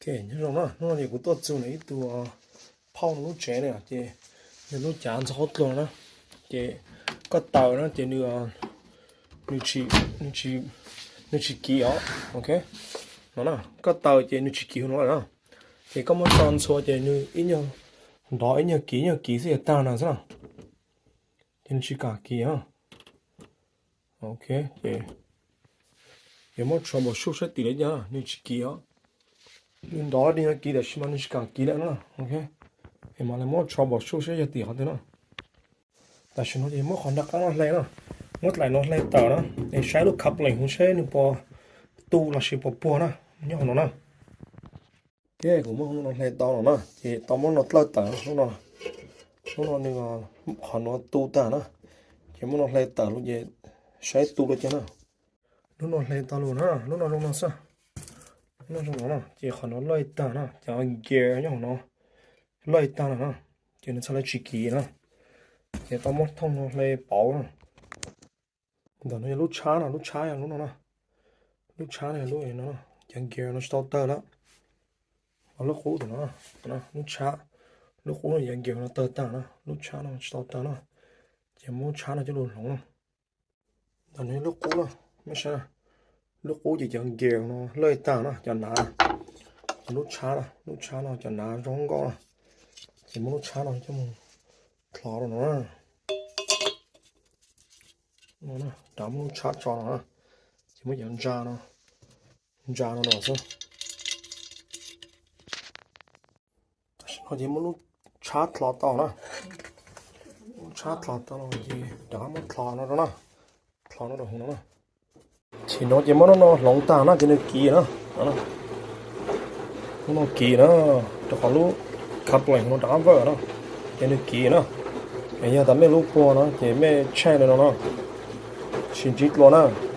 Ok, nhớ rồi đó, nó thì cũng tốt dù là ít tu, ờ, phong nó trẻ này, thì nhớ nó chán sao hốt luôn đó. Thì có tàu nó thì nư, ờ, nư chỉ, nư chỉ, nư chỉ ký ó, ok. Nó nè, có tàu thì nư chỉ ký nó đó. Thì có món son xua thì nư ít nhau, đó ít nhau ký, nhau ký sẽ tao nào sao. Thì nư chỉ cả ký á. Ok, thì. Thì món troubleshoot sẽ tỷ lệ nha, nư chỉ ký á. Nư đó đi nó ký để xem nư chỉ cả ký lắm đó, ok. Thì mà là món troubleshoot sẽ giờ tỷ họ thế đó. Ta sẽ nói thì món khoản đặc nó hay đó. Món lại nó hay tờ đó. Thì sai lúc khắp lệnh không sẽ nư po tu là sẽ po po đó. Nhớ nó đó. Ok, ເຮົາມາເບິ່ງເນາະ ເຮົາເຮັດຕໍ່ເນາະ ເນາະ ເຮັດຕໍ່ ເບິ່ງເນາະ ເລີຍຕາເນາະ ເນາະ ເນາະ ນີ້ກໍຂໍເນາະ ຕູຕາເນາະ ເຮັດ ເບິ່ງເນາະ ເລີຍຕາ ລູກເຈໃຊ້ຕູເລີຍເນາະ ເນາະ ເຮັດຕໍ່ ເນາະ ເນາະ ເນາະ ເນາະ ເນາະ ເນາະ ເນາະ ເນາະ ເຈຂໍເນາະ ເລີຍຕາເນາະ ເຈເກຍເນາະ ເນາະ ເລີຍຕາເນາະ ເຈນະຊາລະຈິກີເນາະ ເຈຕໍ່ໝົດທັງເນາະ ເລີຍເປົາເນາະ. ດຽວນີ້ລູກຊານະ ລູກຊານະ ລູກເນາະ ລູກຊານະ ລູກເນາະ ຍັງເກຍເນາະ ສະຕາເຕີລະ ເອົາລູກຄູເນາະ ລູກຊາ ລູກຄູຍັງເກຍເນາະ ເຕີຕານະ ລູກຊານະ ສະຕາເຕີນະ ຈະມີລູກຊານະ ຈະຫຼຸດລົງເນາະ ດຽວນີ້ລູກຄູນະ ແມ່ນຊະ ລູກຄູຈະຍັງເກຍເນາະ ເລີຍຕານະ ຈະໜາ ລູກຊານະ ລູກຊານະ ຈະໜາ ຈອງກໍ ຈະມີລູກຊານະ ຈະມີ ທອດເນາະ. ເນາະ ດຳລົງຊາຈອນເນາະ ຊິມາຢ່າງຈາເນາະ ຈາເນາະ ເນາະ ເຮົາຊິມາລົງຊາທອດຕໍ່ເນາະ ຊາທອດຕໍ່ເນາະ ດຳລົງທອດເນາະ ທອດເນາະ ເນາະ. ຊິເນາະ ເຈມາເນາະ ເນາະ ລົງຕາເນາະ ເຈນະກີເນາະ ເນາະ ເນາະ ກີເນາະ ຈະຂໍລູກຂັບໄລ່ເນາະ ດາເວີເນາະ ເຈນະກີເນາະ ເອຍາຕາແມ່ລູກປົວເນາະ ເຈແມ່ແຊ່ເນາະ ເນາະ ຊິຈິດໂລເນາະ.